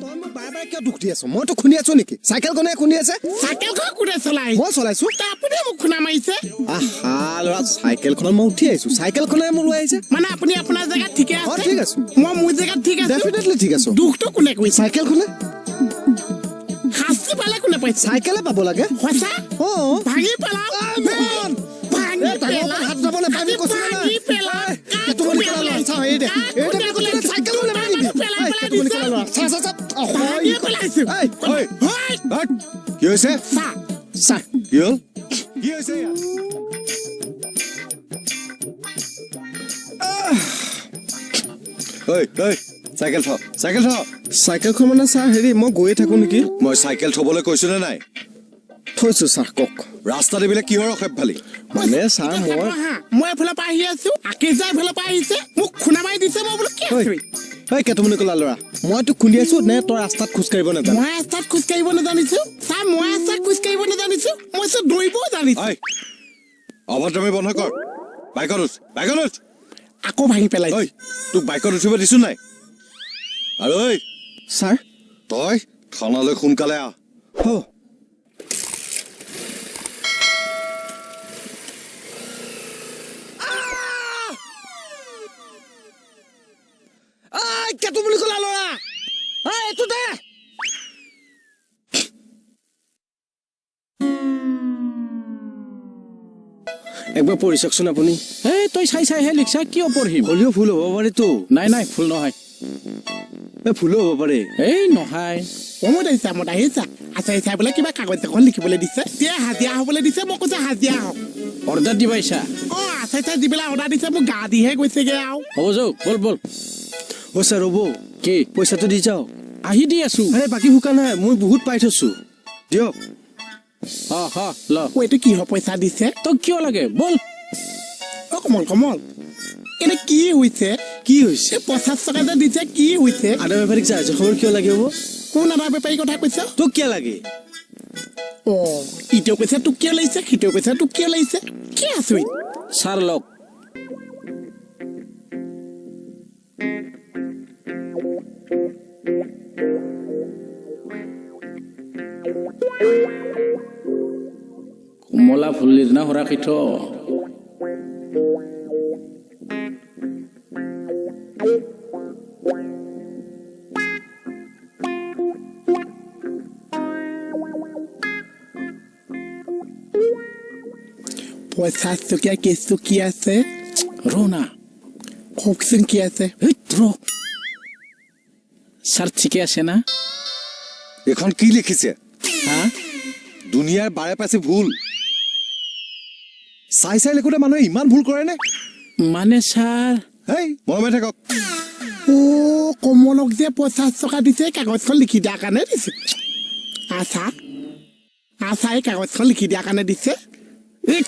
তই মোক বাৰে বাৰে কিয় দুখ দি আছ? মইতো খুন্দি আছো নেকি? চাইকেলখনে খুন্দি আছে। চাইকেলখন কোনে চলাই? মই চলাইছো। আপুনি মোক খুন্দা মাৰিছে। আহা ল'ৰা, চাইকেলখনত মই উঠি আহিছো, চাইকেলখনে মোৰ লৈ আহিছে। মানে আপুনি আপোনাৰ জেগাত ঠিকে অ, আছে? ঠিক আছো। মই মোৰ জেগাত ঠিক আছো। ডেফিনেটলি ঠিক আছো। দুখটো কোনে কৰিছে? চাইকেলখনে। শাস্তি পালে কোনে পাইছে? চাইকেলে পাব লাগে। সঁচা? অ। ভাঙি পেলাও। মেন! ভাঙি এই, ডাঙৰ পেলাও। পৰা হাত যাব নাপাবি, কৈছো না। ভাঙি পেলাও। এই, কেতুমণি কলা ল'ৰা, চাওঁ, এই দে। এই দে, কাক কৈছো না, চাইকেলো নাভাঙিবি। পেলাই এই, পেলাই কেতুমণি দিছে। কলা ল'ৰা, চা, চা, চা। অ, ভাঙি হয়। পেলাইছো। এই, ঐ, হয়। হট, কি হৈছে? চা। চা। কি হ'ল? কি হৈছে ইয়াত? ঐ, ঐ, চাইকেল থ, চাইকেল থ। চাইকেলখন মানে ছাৰ হেৰি, মই গৈয়ে থাকো নেকি? মই চাইকেল থবলৈ কৈছো নে নাই? থৈছো ছাৰ, কওক। ৰাস্তাত এইবিলাক কিহৰ অসভ্যালি? মানে ছাৰ মই হা, মই এফালৰ পৰা আহি আছো, আকিশ দা এফালৰ পৰা আহিছে, মোক খুন্দা মাৰি দিছে। মই বোলো কি ঐ, আছো? ঐ, কেতুমণি কলা ল'ৰা, মই তোক খুন্দি আছো নে তই ৰাস্তাত খোজকাঢ়িব নাজান? মই ৰাস্তাত খোজকাঢ়িব নাজানিছো ছাৰ, মই ৰাস্তাত খোজকাঢ়িব নাজানিছো, মই চব দৌৰিবও জানিছো। ঐ, অভদ্ৰামি বন্ধ কৰ। বাইকত উঠ, বাইকত উঠ। আকৌ ভাঙি পেলাইছে। ঐ, তোক বাইকত উঠিব দিছো নাই? আৰু ঐ ছাৰ, তই থানালৈ সোনকালে আহ। হ। কেতুমণি কলা ল'ৰা, ঐ, এইটো দে। একবাৰ পঢ়ি চাওকচোন আপুনি। এই তই চাই চাইহে লিখছা, কিয় পঢ়িম? হ'লেও ভুল হ'ব পাৰেতো। নাই নাই, ভুল নহয়। এই ভুলো হ'ব পাৰে। এই নহয়। অমত আহিছা, আমত আহিছা। আচ্ছা, চাই বোলে কিবা কাগজ এখন লিখিবলৈ দিছে, এতিয়া হাজিৰা হ'বলৈ দিছে। মই কৈছো হাজিৰা হওক। অৰ্ডাৰ দিব আহিছা? অ, আচ্ছা চাই যিবিলাক অৰ্ডাৰ দিছে, মোক গা দিহে গৈছেগে আৰু। হ'ব যাওক, ব'ল ব'ল। অ' ছাৰ ৰ'ব। কি? পইচাটো দি যাওক। আহি দি আছো। আৰে বাকী শুকান নাই, মই বহুত পাই থৈছো, দিয়ক। হ হ, ল। অ, এইটো কিহৰ পইচা দিছে? তোক কিয় লাগে? ব'ল। অ কমল, কমল, এনে কি হৈছে? কি হৈছে? এই 50 টকা যে দিছে, কি হৈছে? আদা বেপাৰীক জাহাজৰ খবৰ কিয় লাগে হ'ব? কোন আদা বেপাৰীৰ কথা কৈছ? তোক কিয় লাগে? অ, ইটোৱে কৈছে তোক কিয় লাগিছে, সিটোৱে কৈছে তোক কিয় লাগিছে, কি আচৰিত। ছাৰ লওক। কমলা ফুল না সৰা থ। 50 টকীয়া কেছটো কি আছে? ৰ না। কওকচোন কি আছে। হেই, ৰ। ছাৰ ঠিকে আছে না? এইখন কি লিখিছে? হা? দুনিয়াৰ বাৰে পাইছে ভুল। চাই চাই লিখোঁতে মানুহে ইমান ভুল কৰে নে? মানে ছাৰ, হেই, মৰমে থাকক। অ, কমলক যে 50 টকা দিছে, কাগজখন লিখি দিয়াৰ কাৰণে দিছে। আচ্ছা আচ্ছা, এই কাগজখন লিখি দিয়াৰ কাৰণে দিছে। এই,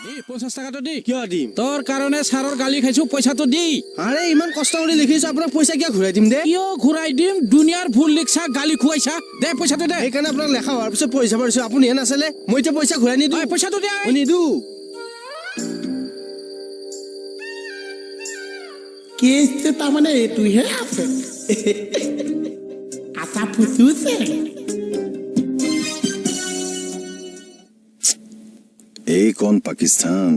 দি 50 টকাটো দি। কিয় দিম? তোৰ কাৰণে ছাৰৰ গালি খাইছো, পইচাটো দি। আৰে ইমান কষ্ট কৰি লিখিছো, আপোনাক পইচা কিয় ঘূৰাই দিম দে? কিয় ঘূৰাই দিম? দুনিয়াৰ ভুল লিখছা, গালি খুৱাইছা, দে পইচাটো দে। সেইকাৰণে আপোনাক লেখা হোৱাৰ পিছত পইচা পাৰিছো, আপুনিহে নাচালে। মই এতিয়া পইচা ঘূৰাই নিদিওঁ। ঐ, পইচাটো দে। মই নিদিওঁ। কেছটো তাৰমানে এইটোহে আছে। আচ্ছা, ফুচুছে। এইকণ পাকিস্তান,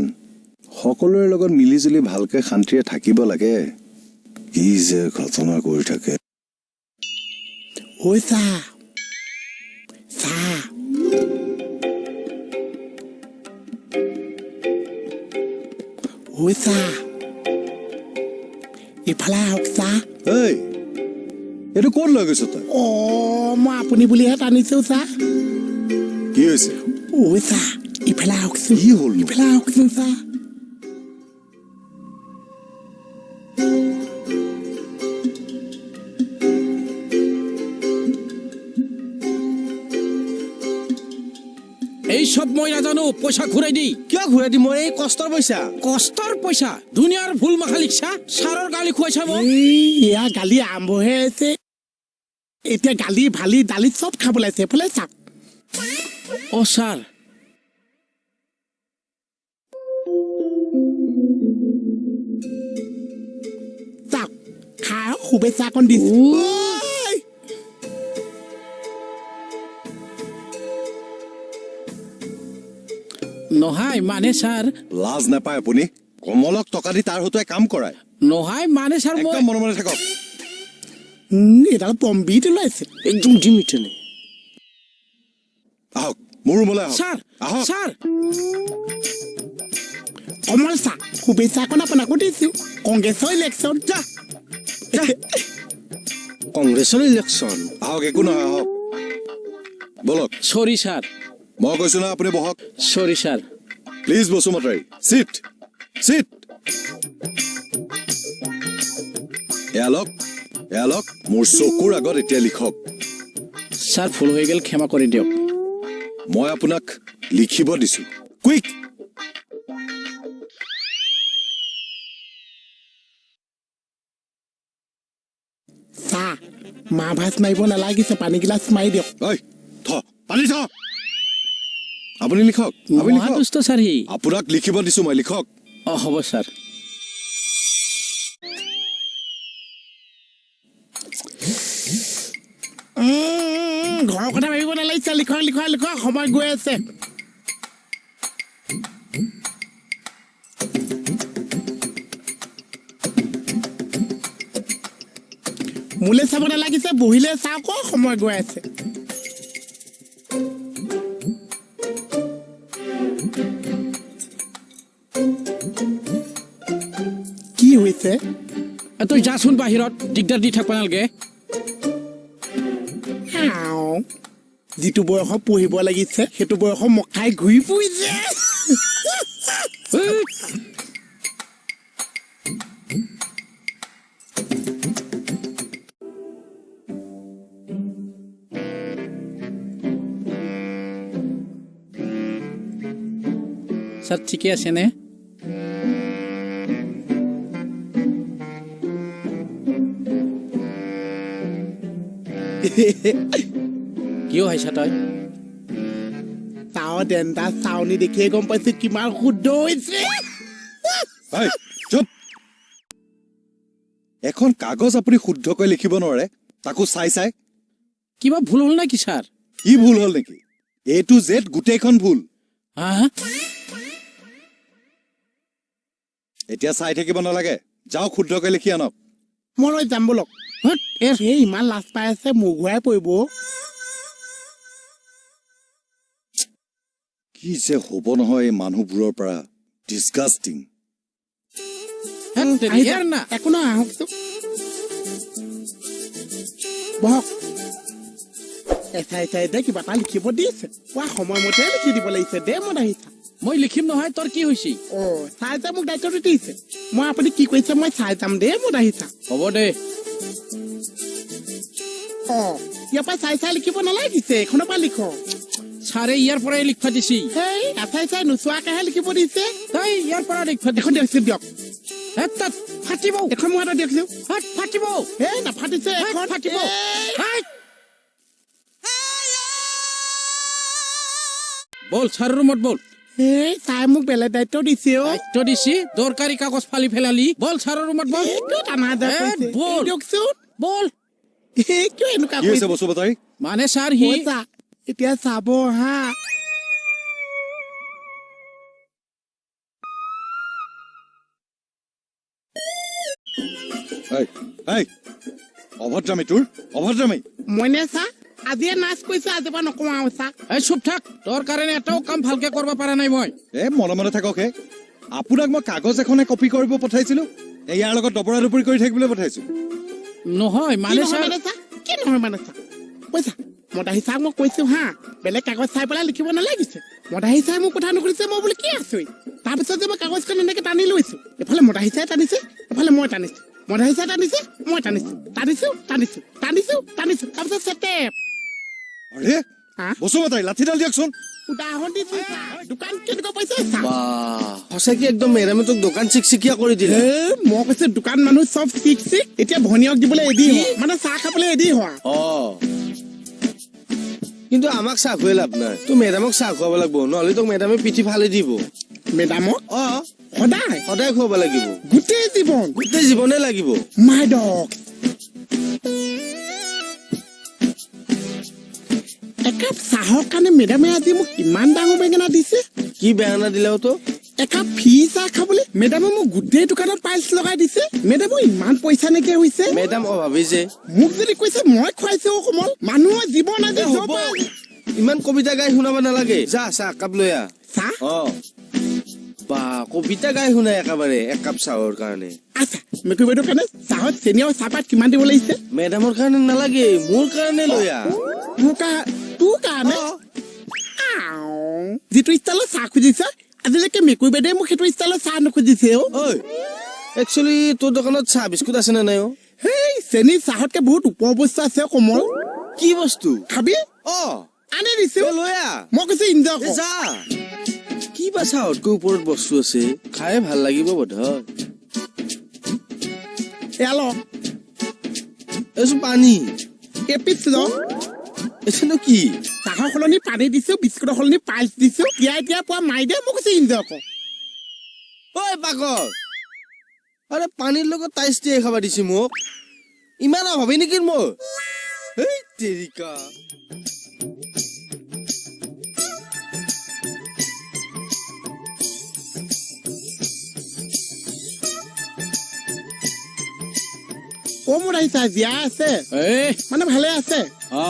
সকলোৰে লগত মিলি জুলি ভালকে শান্তিৰে থাকিব লাগে, কি যে ঘটনা কৰি থাকে। ঐ চা, চা। ঐ চা, ইফালে আহক চা। ঐ, এইটো ক'ত লৈ গৈছ তই? অ, মই আপুনি বুলিহে টানিছো চা। কি হৈছে? ঐ চা, ইফালে আহকচোন। কি হ'ল? ইফালে আহকচোন চা। এই চব মই নাজানো, পইচা ঘূৰাই দি। কিয় ঘূৰাই দিম? মই এই কষ্টৰ পইচা। কষ্টৰ পইচা? দুনিয়াৰ ভুল মাখা লিখছা, ছাৰৰ গালি খুৱাইছা মোক। এই, এয়া গালি আৰম্ভহে হৈছে। এতিয়া গালি ভালি দালি চব খাব লাগিছে। এইফালে চাওক। অ ছাৰ। চাওক, খাওক, শুভেচ্ছা অকণ দিছো। ঐ! নহয় মানে ছাৰ। লাজ নাপায় আপুনি? কমলক টকা দি তাৰ হতুৱাই কাম কৰায়? নহয় মানে ছাৰ, মই একদম মনে মনে থাকক। এডাল বম্বিত ওলাইছে। একদম ডিম ইটানে। আহক, মোৰ ৰুমলৈ আহক। ছাৰ। আহক। ছাৰ। কমল চাহ, শুভেচ্ছা অকণ আপোনাকো দিছো, কংগ্ৰেছৰ ইলেকশ্যন। যা যা, কংগ্ৰেছৰ ইলেকশ্যন। আহক, একো নহয়, আহক, ব'লক। চৰি ছাৰ। মই কৈছো নহয়, আপুনি বহক। Sorry sir. Please Basumatary, sit, sit. এয়া লওক, এয়া লওক, মোৰ চকুৰ আগত এতিয়া লিখক। ছাৰ, ভুল হৈ গ'ল, ক্ষমা কৰি দিয়ক। মই আপোনাক লিখিব দিছো, কুইক। চাহ মা ভাজ মাৰিব নালাগিছে, পানী গিলাচ মাৰি দিয়ক। ঐ, থ, পানী থ। আপুনি লিখক, আপুনি লিখক। মহাদুষ্ট ছাৰ সি। আপোনাক লিখিব দিছো মই, লিখক। অ, হ'ব ছাৰ। ঘৰৰ কথা ভাবিব নালাগিছে, লিখক লিখক লিখক, সময় গৈ আছে। মোলৈ চাব নালাগিছে, বহিলে চাওক অ, সময় গৈ আছে। কি হৈছে? এ, তই যাচোন বাহিৰত, দিগদাৰ দি থাকিব নালাগে। আও, যিটো বয়সত পঢ়িব লাগিছে সেইটো বয়সত মখাই ঘূৰি ফুৰিছে। ঐ, ছাৰ, ঠিকে আছেনে? কিয় হাঁহিছা তই? চাওঁ, ডেণ্ডা চাউনি দেখিয়ে গম পাইছো কিমান শুদ্ধ হৈছে। ঐ, চুপ! এখন কাগজ আপুনি শুদ্ধকৈ লিখিব নোৱাৰে, তাকো চাই চাই? কিবা ভুল হ'ল নেকি ছাৰ? কি ভুল হ'ল নেকি? এ টু জেড গোটেইখন ভুল। হা? এতিয়া চাই থাকিব নালাগে, যাওক, শুদ্ধকৈ লিখি আনক। মই লৈ যাম, ব'লক। হত, এৰ। এই ইমান লাজ পাই আছে, মূৰ ঘূৰাই পৰিব। কি যে হ'ব নহয় এই মানুহবোৰৰ পৰা, ডিছগাষ্টিং। হেত তেৰি, আহি এৰ যাওক। না। একো নহয়, আহকচোন, বহক। এচাই চাই দে, কিবা এটা লিখিব দিছে, পোৱা সময়মতে লিখি দিব লাগিছে দে। মই আহিছা। মই লিখিম নহয়, তোৰ কি হৈছে? অ, চাই যে মোক দায়িত্বটো দিছে, মই আপুনি কি কৰিছে মই চাই যাম দেই, মই আহিছা। হ'ব দে। অ, ইয়াৰ পৰা চাই চাই লিখিব নালাগিছে, এইখনৰ পৰা লিখক। ছাৰে ইয়াৰ পৰাই লিখবা দিছি। সেই এচাই চাই নোচোৱাকেহে লিখিব দিছে। তই ইয়াৰ পৰা লিখবা দে। এখন দিয়কচোন, দিয়ক। হেত তাত ফাটিব। এখন মোৰ হাতত দিয়কচোন। হাত ফাটিব। এই নাফাটিছে। হাত এখন ফাটিব। এই! হাত। বল, ছাৰৰ ৰুমত বল। এই চাই মোক বেলেগ দায়িত্ব দিছে অ। দায়িত্ব দিছি, দৰকাৰী কাগজ ফালি পেলালি। বল, ছাৰৰ ৰুমত বল। এই কিয় টানা আজোৰা এ, কৰিছে? বল। এই দিয়কচোন। বল। এই কিয় এনেকুৱা কি হৈছে কৰিছে? বসুমতাৰী? মানে ছাৰ, সি অ, চা, এতিয়া চাব হা। এই, এই, অভদ্ৰামী, তোৰ অভদ্ৰামী। মইনে চা, আজিয়ে নাচ কৰিছে, আজিৰ পৰা নকওঁ আৰু চা। এই চুপ থাক, তোৰ কাৰণে এটাও কাম ভালকে কৰিব পৰা নাই মই। এ, মনে মনে থাকক হে। আপোনাক মই কাগজ এখনে কপি কৰিব পঠাইছিলো, এই ইয়াৰ লগত দবৰা দবৰি কৰি থাকিবলৈ পঠাইছো? নহয় কি মানে নহয় ছাৰ। মানে চা, কি নহয় মানে চা? কৈছা মদাহী চাক, মই কৈছো হা, বেলেগ কাগজ চাই পেলাই লিখিব নালাগিছে। মদাহী চাই মোক কথা নুসুধিছে, মই বোলো কি আছোই। তাৰপিছত যে মই কাগজখন এনেকে টানি লৈছো, এফালে মদাহী চাই টানিছে, এফালে মই টানিছো, মদাহী চাই টানিছে, মই টানিছো, টানিছো টানিছো টানিছো টানিছো, তাৰপিছত চেটেপ। আৰে হা? বসুমতাৰী, লাঠিডাল দিয়কচোন। উদাহৰণ দিছো চা, দোকান কেনেকুৱা পাইছে চা। বা, সঁচাকে একদম মেডামে তোক দোকান চিকচিকীয়া কৰি দিলে। এ, মই কৈছো দোকান মানুহ চব চিক চিক, এতিয়া ভনীয়ক দিবলৈ ৰেডি হোৱা, মানে চাহ খাবলৈ ৰেডি হোৱা। অ, কিন্তু আমাক চাহ খুৱাই লাভ নাই, তোৰ মেডামক চাহ খুৱাব লাগিব, নহ'লে তোক মেডামে পিঠি ফালি দিব। মেডামক? অ। সদায়? সদায় খুৱাব লাগিব। গোটেই জীৱন? গোটেই জীৱনে লাগিব। মাই ডগ, একাপ চাহৰ কাৰণে মেডামে আজি মোক ইমান ডাঙৰ বেঙেনা দিছে। কি বেঙেনা দিলেও তো? একাপ ফ্ৰী চাহ খাবলৈ মেডামে মোক গোটেই দোকানত পাইলছ লগাই দিছে। মেডামৰ ইমান পইচা নাইকিয়া হৈছে। মেডাম অভাৱী যে। মোক যদি কৈছে মই খুৱাইছো। অ কমল, মানুহৰ জীৱন আজি এ, হ'ব, ইমান কবিতা গাই শুনাব নালাগে। যা, চাহ একাপ লৈ আহ। চাহ? অ, বা, কবিতা গাই শুনাই একেবাৰে একাপ চাহৰ কাৰণে। আচ্ছা, মেকুৰী বাইদেউৰ কাৰণে চাহত চেনি আৰু চাহপাত কিমান দিব লাগিছে? মেডামৰ কাৰণে নালাগে, মোৰ কাৰণে লৈ আহ। তোৰ কাৰণে? অ। আও, যিটো ষ্টাইলত চাহ খুজিছা, আজিলৈকে মেকুৰী বাইদেৱে মোক সেইটো ষ্টাইলত চাহ নুখুজিছে অ। ঐ, একচুৱেলি তোৰ দোকানত চাহ বিস্কুট আছে নে নাই অ? সেই চেনি চাহতকে বহুত ওপৰ বস্তু আছে অ, কমল। কি বস্তু? খাবি? অ। আনি দিছো। এ, লৈ আহ। মই কৈছো ইনজয় এ, কৰ। যা। কি বা চাহতকৈ ওপৰত বস্তু আছে, খাই ভাল লাগিব বোধহয়। এয়া ল। এইচোন পানী। এপিচ ল। এইটোনো কি? চাহৰ সলনি পানী দিছো, বিস্কুটৰ সলনি পাইলছ দিছো। তিয়াই তিয়াই পোৱা মাৰি দে। মই কৈছো ইনজয় কৰ। ঐ পাগল, আৰে পানীৰ লগত টাইচ দিয়ে খাবা দিছে মোক। ইমান অভাৱী নেকি মই? এই তেৰিকা। অ মোৰ আহিছা, জীয়াই আছে? এই। মানে ভালে আছে? অ,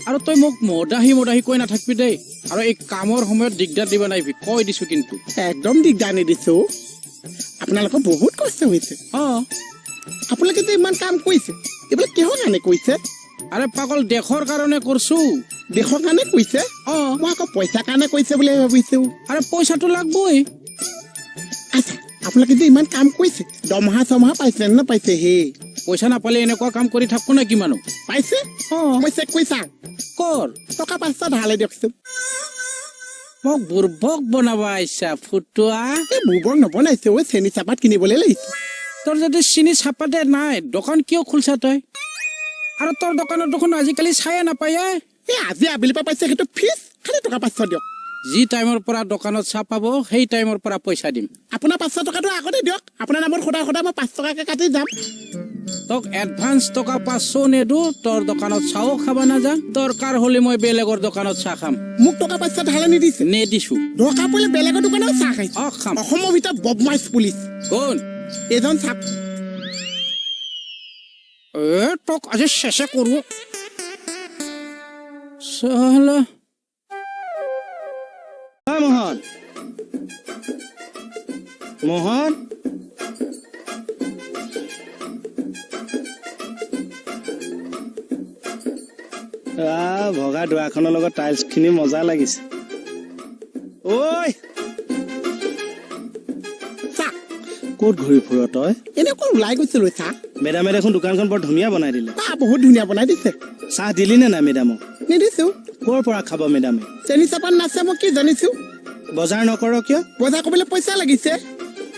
আৰু তই মোক মদাহী মদাহী কৈ নাথাকবি দেই। আৰু এই কামৰ সময়ত দিগদাৰ দিব নাইবি, কৈ দিছো কিন্তু। একদম দিগদাৰ নিদিছো। আপোনালোকৰ বহুত কষ্ট হৈছে। অ। আপোনালোকে যে ইমান কাম কৰিছে, এইবিলাক কিহৰ কাৰণে কৰিছে? আৰে পাগল, দেশৰ কাৰণে কৰছো। দেশৰ কাৰণে কৰিছে? অ। মই আকৌ পইচাৰ কাৰণে কৰিছে বুলি ভাবিছো। আৰে পইচাটো লাগবই। আচ্ছা, আপোনালোকে যে ইমান কাম কৰিছে, দৰমহা চৰমহা পাইছে নে নাপাইছে হে? পইচা নাপালে এনেকুৱা কাম কৰি থাকো নে কি মানুহ? পাইছে? অ। মই চেক কৰি চাওঁ। কৰ। টকা 500 ধাৰলৈ দিয়কচোন। মোক বুৰ্বক বনাব আহিছা ফুটুৱা। এই বুৰ্বক নবনাইছে ঐ, চেনি চাহপাত কিনিবলৈ লাগিছে। তোৰ যদি চিনি চাহপাতে নাই, দোকান কিয় খুলছা তই? আৰু তোৰ দোকানত দেখোন আজিকালি চায়ে নাপায়। এই আজি আবেলিৰ পৰা পাইছে, সেইটো ফিজ। খালি টকা 500 দিয়ক। যি টাইমৰ পৰা দোকানত চাহ পাব, সেই টাইমৰ পৰা পইচা দিম। আপোনাৰ 500 টকাটো আগতে দিয়ক। আপোনাৰ নামত সদায় সদায় মই 5 টকাকে কাটি যাম। তোক এডভান্স টকা 500 নেদো, তোৰ দোকানত চাহো খাব নাযাম। দৰকাৰ হ'লে মই বেলেগৰ দোকানত চাহ খাম। মোক টকা 500 ধাৰলৈ নিদিছে? নেদিছো। দৰকাৰ পৰিলে বেলেগৰ দোকানত চাহ খাইছো। অ, খাম। অসমৰ ভিতৰত বদমাইছ পুলিচ। কোন? এজন চাপ। এ, তোক আজি শেষে কৰো চালা। মোহন, মোহন। আহ, ভগা দুৱাৰখনৰ লগত টাইলছ খিনি মজা লাগিছে ঐ। চাহ। ক'ত ঘূৰি ফুৰ তই? এনেকৈ ওলাই গৈছিলো চাহ। মেডামে দেখোন দোকানখন বৰ ধুনীয়া বনাই দিলে। বা, বহুত ধুনীয়া বনাই দিছে। চাহ দিলি নে নাই মেডামক? নিদিছো। ক'ৰ পৰা খাব মেডামে? চেনি চাহপাত নাছে, মই কি জানিছো? বজাৰ নকৰ কিয়? বজাৰ কৰিবলৈ পইচা লাগিছে।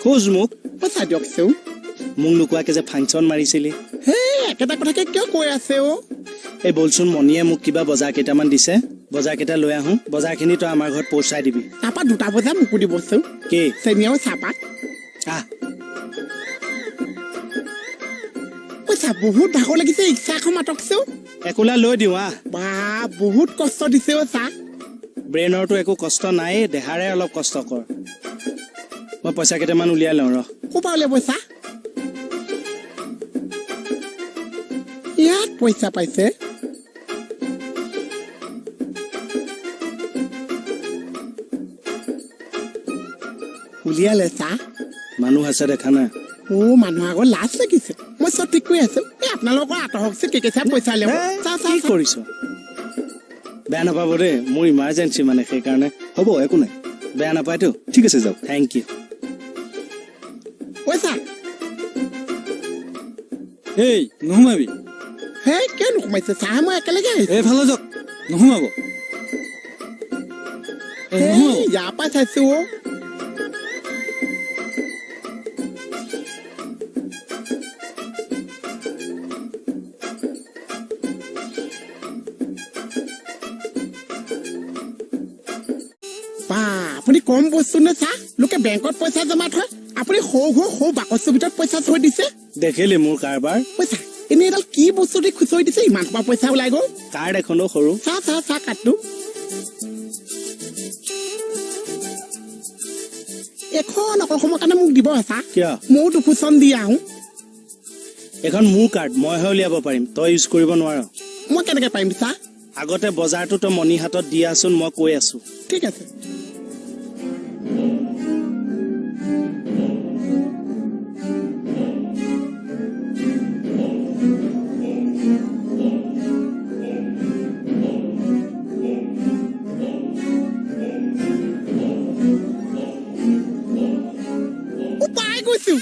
খোজ মোক। পইচা দিয়কচোন। মোক নোকোৱাকে যে ফাংচন মাৰিছিলি? হেই, একেটা কথাকে কিয় কৈ আছে অ? এই বলচোন, মণিয়ে মোক কিবা বজাৰ কেইটামান দিছে, বজাৰ কেইটা লৈ আহোঁ। বজাৰখিনি তই আমাৰ ঘৰত পহুচাই দিবি। তাৰপৰা দুটা বজাৰ মোকো দিবচোন। কি? চেনি আৰু চাহপাত। আহ। পইচা বহুত ভাগৰ লাগিছে, ৰিক্সা এখন মাতকচোন। একোলা লৈ দিওঁ, আহ। বা, বহুত কষ্ট দিছে অ চাহ। ব্ৰেইনৰতো একো কষ্ট নাই, দেহাৰে অলপ কষ্ট কৰ। মই পইচা কেইটামান উলিয়াই লওঁ ৰ। ক'ৰ পৰা উলিয়াব পইচা? ইয়াত পইচা পাইছে। উলিয়ালে চাহ। মানুহ আছে দেখা নাই? অ, মানুহ আগত লাজ লাগিছে। মই চব ঠিক কৰি আছো। এই আপোনালোকৰ আঁতৰকচোন, কে কে চাহ পইচা উলিয়াব। এ, চাহ, চাহ, কি চাহ। কৰিছ? বেয়া নাপাব দেই, মোৰ ইমাৰ্জেঞ্চি মানে সেইকাৰণে। হ'ব, একো নাই। বেয়া নাপায়তো? ঠিক আছে, যাওক। Thank U. পইচা। এই, নোসোমাবি। হে, কিয় নোসোমাইছে? চাহ মই একেলগে আহিছো। এইফালে যাওক, নোসোমাব। এই, হেই, নোসোমাব। ইয়াৰ পৰা চাইছো অ। বা, আপুনি কম বস্তু নে চাহ? লোকে বেংকত পইচা জমা থয়, আপুনি সৰু সৰু সৰু বাকচটোৰ ভিতৰত পইচা থৈ দিছে। দেখিলি মোৰ কাৰবাৰ? পইচা এনেই এডাল কি বস্তু দি খুচৰি দিছে, ইমান সোপা পইচা ওলাই গ'ল। কাৰ্ড এখনো সৰু। চা চা চা কাৰ্ডটো। এখন অকল সময়ৰ কাৰণে মোক দিব চা। কিয়? ময়ো দুখুচন দি আহোঁ। এইখন মোৰ কাৰ্ড, মইহে উলিয়াব পাৰিম, তই ইউজ কৰিব নোৱাৰ। মই কেনেকে পাৰিম চা? আগতে বজাৰটো তই মণি হাতত দিয়াচোন, মই কৈ আছো। ঠিক আছে। পাই গৈছো।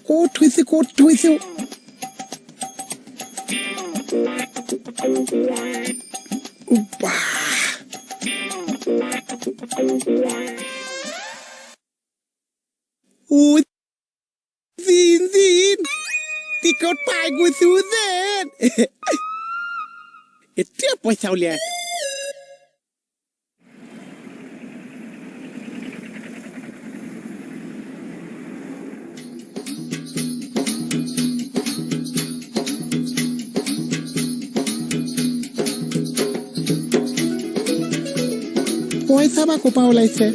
ক'ত থৈছো, ক'ত থৈছো? টিকট পাই গৈছো যেন। এতিয়া পইচা উলিয়াই আছো। পইচা বা ক'পা ওলাইছে?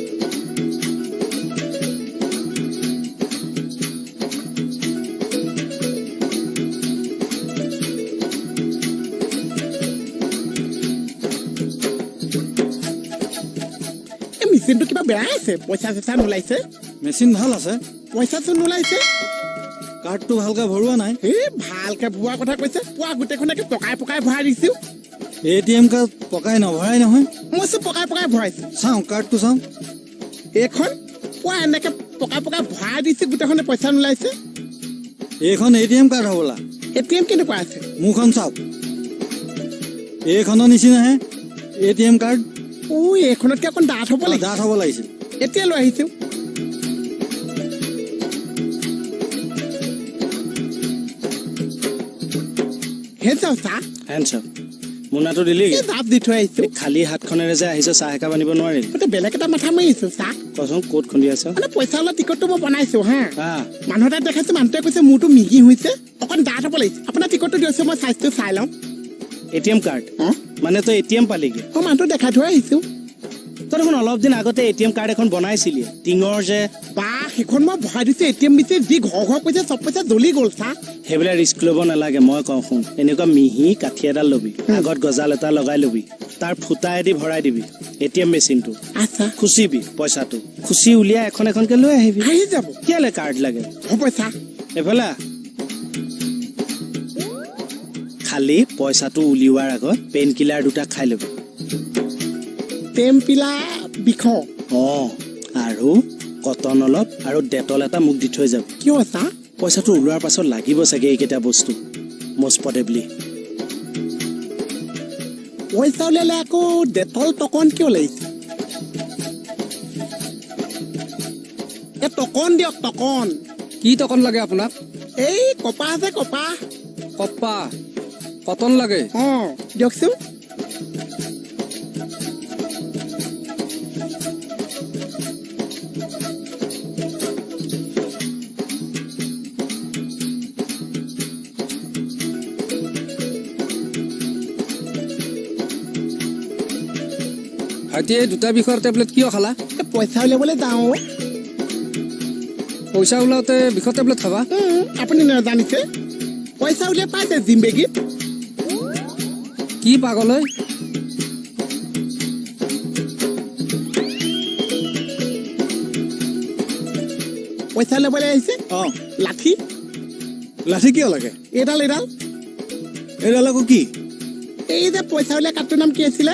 এই মেচিনটো কিবা বেয়া আছে, পইচা চইচা নোলাইছে। মেচিন ভাল আছে, পইচাচোন নোলাইছে। কাৰ্ডটো ভালকে ভৰোৱা নাই। এই ভালকে ভৰোৱা কথা কৈছে, পোৱা গোটেইখনকে পকাই পকাই ভৰাই দিছো। এ টি এম কাৰ্ড পকাই নভৰাই নহয়। মই চব পকাই পকাই ভৰাইছো। চাওঁ কাৰ্ডটো চাওঁ। এইখন পোৱা এনেকে পকাই পকাই ভৰাই দিছো, গোটেইখনে পইচা নোলাইছে। এইখন এ টি এম কাৰ্ড হ'বলা। এ টি এম কেনেকুৱা আছে? মোৰখন চাওক, এইখনৰ নিচিনাহে এ টি এম কাৰ্ড। ঐ, এইখনতকে অকণ ডাঠ হ'ব লাগিব। ডাঠ হ'ব লাগিছিল। এতিয়া লৈ আহিছো। হে চাওঁ চাহ। হেণ্ডচাম মোনাটো দিলি? জাপ দি থৈ আহিছো। খালী হাতখনেৰে যে আহিছ, চাহ একাপ আনিব নোৱাৰিলি? বেলেগ এটা মাথা মাৰিছো চাহ। কচোন ক'ত খুন্দি আছ? মানে পইচা ওলোৱা টিকটটো মই বনাইছো। হা, মানুহ এটা দেখাইছো, মানুহটোৱে কৈছে মোৰটো মিহি হৈছে, অকণ ডাঠ হ'ব লাগিছে। আপোনাৰ টিকটটো দিয়কচোন, মই চাইজটো চাই লওঁ। এ টি এম কাৰ্ড? মানে তই এ টি এম পালিগে? অ, মানুহটো দেখাই থৈ আহিছো। তই দেখোন অলপ দিন আগতে এ টি এম কাৰ্ড এখন বনাইছিলি, টিঙৰ যে। বা, সেইখন মই ভৰাই দিছো এ টি এম দিছে, যি ঘৰ ঘৰ কৈছে চব পইচা জ্বলি গ'ল চা। সেইবিলাক ৰিস্ক ল'ব নালাগে, মই কওঁ শুন। এনেকুৱা মিহি কাঠি এডাল ল'বি, আগত গজাল এটা লগাই ল'বি, তাৰ ফুটায়েদি ভৰাই দিবি এ টি এম মেচিনটো। আচ্ছা। খুচিবি পইচাটো, খুচি উলিয়াই এখন এখনকে লৈ আহিবি। আহি যাব। কেলে কাৰ্ড লাগে? হ'ব চা। এইফালে খালি পইচাটো উলিওৱাৰ আগত পেইন কিলাৰ দুটা খাই ল'বি। টেম্পিলা বিষ? অ, আৰু কটন অলপ আৰু ডেটল এটা মোক দি থৈ যাবি। কিয় চা? পইচাটো ওলোৱাৰ পাছত লাগিব চাগে এইকেইটা বস্তু, মষ্ট প্ৰবেবলি। পইচা উলিয়ালে আকৌ ডেটল টকন কিয় লাগিছে? এই টকন দিয়ক, টকন। কি টকন লাগে আপোনাক? এই কপাহ যে, কপাহ। কপাহ কটন লাগে? অ, দিয়কচোন। ভাইটি, এই দুটা বিষৰ টেবলেট কিয় খালা? পইচা উলিয়াবলৈ যাওঁ। পইচা ওলাওঁতে বিষৰ টেবলেট খাবা? আপুনি নাজানিছে, পইচা উলিয়াই পাইছে জিম্বেগীত। কি পাগল ঐ? পইচা ল'বলৈ আহিছে? অ। লাঠি? লাঠি কিয় লাগে? এইডাল, এইডাল। এইডাল আকৌ কি? এই যে পইচা উলিয়াই কাৰ্ডটোৰ নাম কি আছিলে?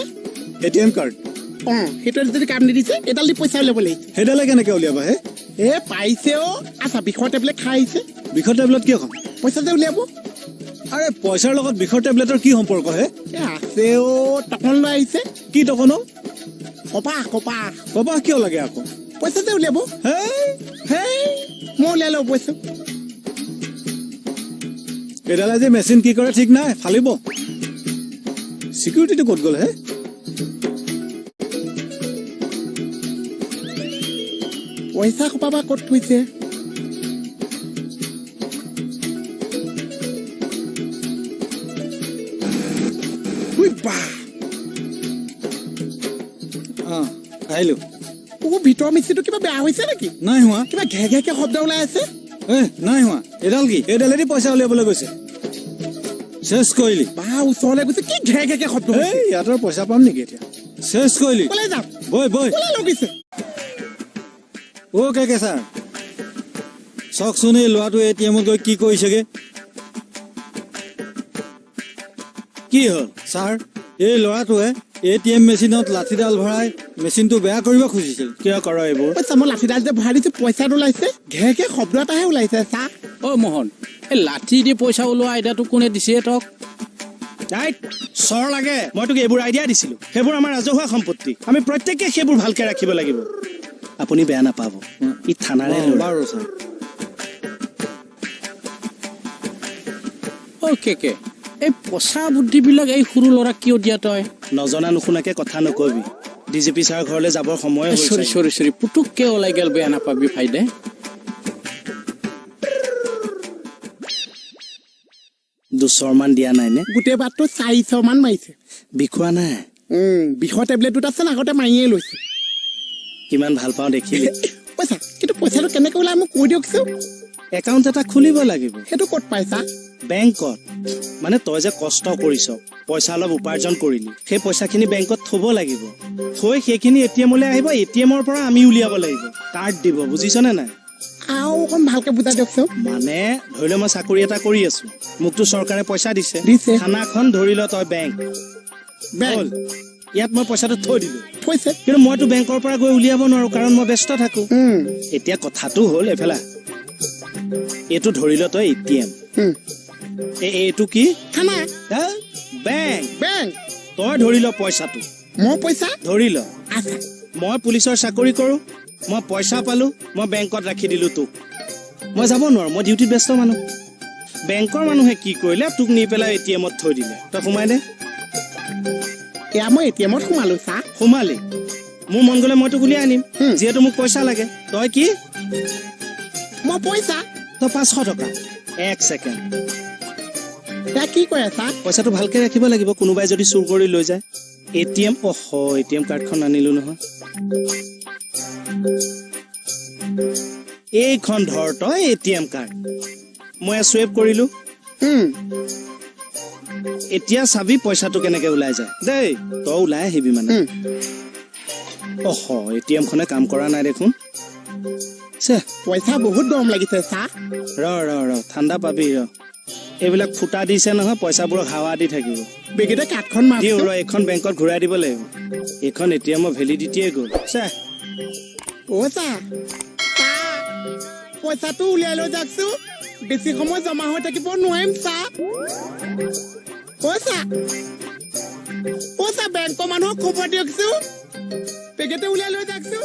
এ টি এম কাৰ্ড। অ, সেইটোৱে যদি কাম নিদিছে, এইডাল দি পইচা উলিয়াব লাগিছে। সেইডালে কেনেকে উলিয়াবা হে? এ পাইছে অ। আচ্ছা, বিষৰ টেবলেট খাই আহিছে। বিষৰ টেবলেট কিয় খাম? পইচা যে উলিয়াব। আৰে পইচাৰ লগত বিষৰ টেবলেটৰ কি সম্পৰ্ক হে? এ আছে অ, টকন লৈ আহিছে। কি টকন? কপাহ, কপাহ। কপাহ কিয় লাগে আকৌ? পইচা যে উলিয়াব। হেই। হেই, মই উলিয়াই ল'ব পইচা। এইডালে যে মেচিন কি কৰে ঠিক নাই, ফালিব। চিকিউৰিটিটো ক'ত গ'ল হে? পইচা সোপা বা ক'ত থৈছে? ঐ বা। অঁ, আহিলো। অ, ভিতৰৰ মেচিনটো কিবা বেয়া হৈছে নেকি? নাই হোৱা। কিবা ঘে ঘেকে শব্দ ওলাই আছে। এ নাই হোৱা। এইডাল কি? এইডালেদি পইচা উলিয়াবলৈ গৈছে। চেচ কৰিলি। বা, ওচৰলৈ গৈছে, কি ঘে ঘেকে শব্দ হৈছে? এই ইয়াতৰ পইচা পাম নেকি এতিয়া? চেচ কৰিলি। ক'লে যাম? বৈ বৈ। ক'লে লগিছে? অ' কে কে ছাৰ, চাওকচোন এই ল'ৰাটো এ টি এমত গৈ কি কৰিছেগে। কি হ'ল? ছাৰ, এই ল'ৰাটোৱে এ টি এম মেচিনত লাঠিডাল ভৰাই মেচিনটো বেয়া কৰিব খুজিছিল। কিয় কৰ এইবোৰ? পইচা মই লাঠিডাল যে ভৰাই দিছো, পইচা ওলাইছে, ঘে ঘে শব্দ এটাহে ওলাইছে চা। অ মোহন, এই লাঠি দি পইচা ওলোৱা আইডিয়াটো কোনে দিছে তোক? ৰাইট, চৰ লাগে। মই তোক এইবোৰ আইডিয়া দিছিলো। সেইবোৰ আমাৰ ৰাজহুৱা সম্পত্তি, আমি প্ৰত্যেকে সেইবোৰ ভালকে ৰাখিব লাগিব। আপুনি বেয়া নাপাব, ই থানাৰে অ, ল'ৰা। বাৰু ছাৰ। অ কে কে, এই পচা বুদ্ধিবিলাক এই সৰু ল'ৰাক কিয় দিয়া তই? নজনা নুশুনাকে কথা নকবি। ডি জি পি ছাৰৰ ঘৰলৈ যাবৰ সময় হ'ল চৰি। চাগে। চৰি চৰি, পুতুককে ওলাই গ'ল, বেয়া নাপাবি ফাইদে। দুচৰমান দিয়া নাই নে? গোটেই বাটটো 400 মান মাৰিছে। বিষোৱা নাই? বিষৰ টেবলেট দুটা আছে, আগতে মাৰিয়ে লৈছে। কিমান ভাল পাওঁ দেখিলি? পইচা কিন্তু পইচাটো কেনেকে ওলাই মোক কৈ দিয়কচোন। একাউণ্ট এটা খুলিব লাগিব। সেইটো ক'ত পাইছা? বেংকত। মানে তই যে কষ্ট কৰিছ, পইচা অলপ উপাৰ্জন কৰিলি, সেই পইচাখিনি বেংকত থ'ব লাগিব। থৈ সেইখিনি এ টি এমলৈ আহিব, এ টি এমৰ পৰা আমি উলিয়াব লাগিব। কাৰ্ড দিব, বুজিছনে নাই? আৰু অকণ ভালকে বুজাই দিয়কচোন। মানে ধৰি ল মই চাকৰি এটা কৰি আছো, মোকতো চৰকাৰে পইচা দিছে। দিছে। থানাখন ধৰি ল তই বেংক। বেংক। হ'ল। ইয়াত মই পইচাটো থৈ দিলো। থৈছে। কিন্তু মইতো বেংকৰ পৰা গৈ উলিয়াব নোৱাৰো, কাৰণ মই ব্যস্ত থাকো। এতিয়া কথাটো হ'ল, এইফালে আহ। এইটো ধৰি ল তই এ টি এম। এইটো কি? থানা। হা? বেংক। বেংক। তই ধৰি ল পইচাটো। মই পইচা? ধৰি ল। আচ্ছা। মই পুলিচৰ চাকৰি কৰো, মই পইচা পালো, মই বেংকত ৰাখি দিলো তোক। মই যাব নোৱাৰো, মই ডিউটিত ব্যস্ত মানুহ। বেংকৰ মানুহে কি কৰিলে, তোক নি পেলাই এ টি এমত থৈ দিলে। তই সোমাই দে। এয়া মই এ টি এমত সোমালো চা। সোমালি, মোৰ মন গ'লে মই তোক উলিয়াই আনিম। যিহেতু মোক পইচা লাগে। তই কি? মই পইচা। তই 500 টকা। এক ছেকেণ্ড। এয়া কি কৈ আছা? পইচাটো ভালকে ৰাখিব লাগিব, কোনোবাই যদি চুৰ কৰি লৈ যায়। এ টি এম, অহ এ টি এম কাৰ্ডখন আনিলো নহয়। এইখন ধৰ তই এ টি এম কাৰ্ড। মই চুৱেপ কৰিলো। এতিয়া চাবি পইচাটো কেনেকে ওলাই যায় দেই। তই ওলাই আহিবি মানে। অহ এ টি এমখনে কাম কৰা নাই দেখোন। চে। পইচা বহুত গৰম লাগিছে চা। ৰ ৰ ৰ, ঠাণ্ডা পাবি ৰ। এইবিলাক ফুটা দিছে নহয়, পইচাবোৰক হাৱা দি থাকিব। বেগেতে কাঠখন দিওঁ মাৰিছো। ৰ, এইখন বেংকত ঘূৰাই দিব লাগিব। এইখন এ টি এমৰ ভেলিডিটিয়ে গ'ল। চে। অ চা, চা, পইচাটো উলিয়াই লৈ যাওকচোন, বেছি সময় জমা হৈ থাকিব নোৱাৰিম চা। অ চা, অ চা, বেংকৰ মানুহক খবৰ দিয়কচোন, পেকেটে উলিয়াই লৈ যাওকচোন।